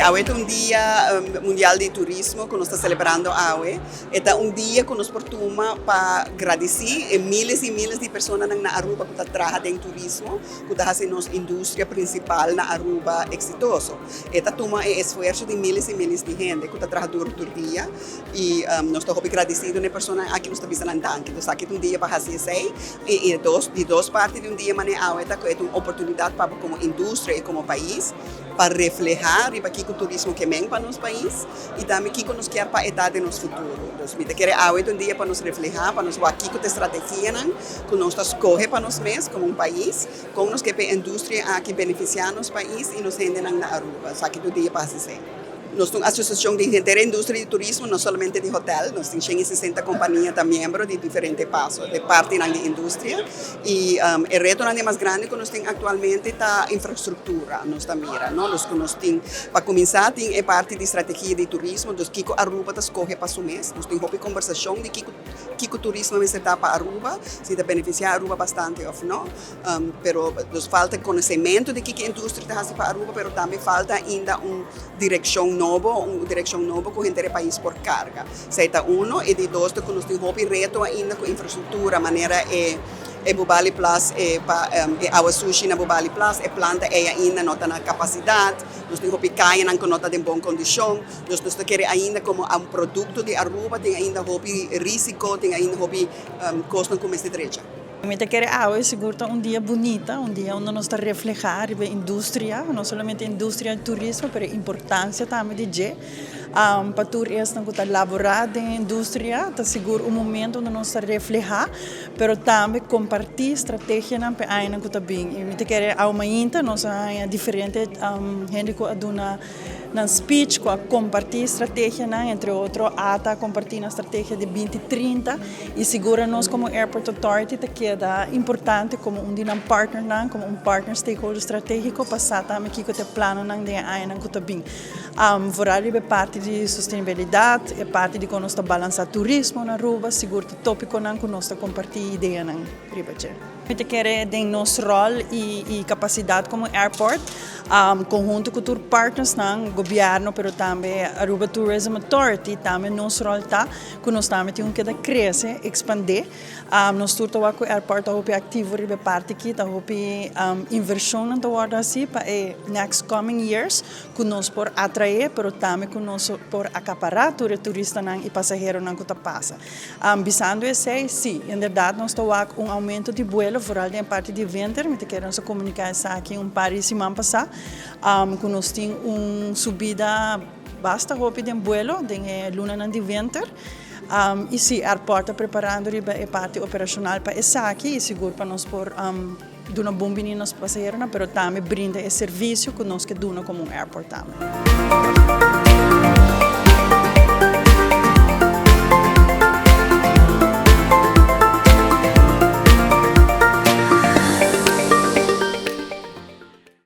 Awe ta un dia mundial di turismo ku nos ta selebrando awe. E ta un dia ku nos por tuma pa gradisí e miles i miles di personanan na Aruba ku ta traha den turismo, ku ta hasi nos industria prinsipal na Aruba eksitoso. E ta tuma e esfuerso di miles i miles di hende ku ta traha duru tur dia. I nos ta hopi gradisido na e personanan aki, nos ta bisa nan danki. Nos aki ta un dia pa hasi esei. I e dos, di dos parti di un dia manera awe ta ku e ta un oportunidat pa bo komo industria i komo pais pa reflehá riba kiko turismo ke men pa nos pais i tambe kiko nos kier pa e ta den nos futuro. Dus mi ta kere awe ta un dia pa nos reflehá, pa nos wak kiko ta e strategianan ku nos ta skohe pa nos mes komo un pais, kon nos ke pa e industria aki benefisiá nos pais i nos hendenan na Aruba. Esaki ta un dia pa hasi esei. Nos ta un asosiashon di henter e industria di turismo, no solamente di hotel. Nos tin 160 kompania ta miembro di diferente paso, di partinan di industria. I e retonan di mas grandi ku nos tin aktualmente ta infrastruktura, nos ta mira, no? Nos ku nos tin, pa kuminsá tin e parti di strategia di turismo, dus kiko Aruba ta skohe pa su mes. Nos tin hopi kombersashon di kiko kiko turismo mester ta pa Aruba, si ta benefisiá Aruba bastante òf no. Pero nos falta konosementu di kiko industria ta hasi pa Aruba, pero tambe falta ainda un direkshon nobo, un direkshon nobo ku henter e pais por karga. Esei ta uno. E di dos ta ku nos tin hopi reto ainda ku infrastruktura, manera e e Bubali Plas, e pa e awa sushi na Bubali Plas, e planta ei ainda no ta na kapasidat. Nos tin hopi kayanan ku no ta den bon kondishon. Dus nos ta kere ainda komo un produkto di Aruba tin ainda hopi risiko, tin ainda hopi kosnan ku mester drecha. Mi ta kere awe sigur ta un dia bunita, un dia unda nos ta refleha riba e industria, no solamente e industria di turismo pero e importancia tambe di dje pa tur esnan cu ta labora den e industria. Ta sigur un momento unda nos ta refleha pero tambe comparti strategianan pa e añanan cu ta bin. Y mi ta kere awe mainta nos a haña diferente hende cu a duna Nan speech cu a comparti strategianan, entre otro ata a comparti nan strategia di binti 30 y sigura nos como Airport Authority ta keda importante como un di nan partnernan, como un partner stakeholder strategico pa sa tambe kico ta e planonan den e añanan cu ta bin. Vooral riba e parti di sostenibilidad, e parti di con nos ta balansa turismo na Aruba, sigur ta topiconan cu nos ta comparti ideanan riba dje. Mi ta kere den nos rol y capacidad como airport, conhunto cu tur partnersnan, gobierno pero tambe Aruba Tourism Authority, tambe nos rol ta cu nos tambe tin un keda crece, expande. Nos tur ta wak cu airport ta hopi activo riba e parti aki, ta hopi inversionnan ta wordo haci pa e next coming years cu nos por atrae pero tambe cu nos por acapara tur e turistanan y pasaheronan cu ta pasa. Bisando esei, sí, inderdat nos ta wak un aumento di buelo, vooral den e parti di winter. Mi ta kere nos a komuniká esaki un par di siman pasá, ku nos tin un subida basta hopi den buelo den e lunanan di winter. I sí, airport ta preparando riba e parti operashonal pa esaki i sigur pa nos por duna bon bini nos pasaheronan, pero tambe brinda e servisio ku nos ke duna komo un airport tambe.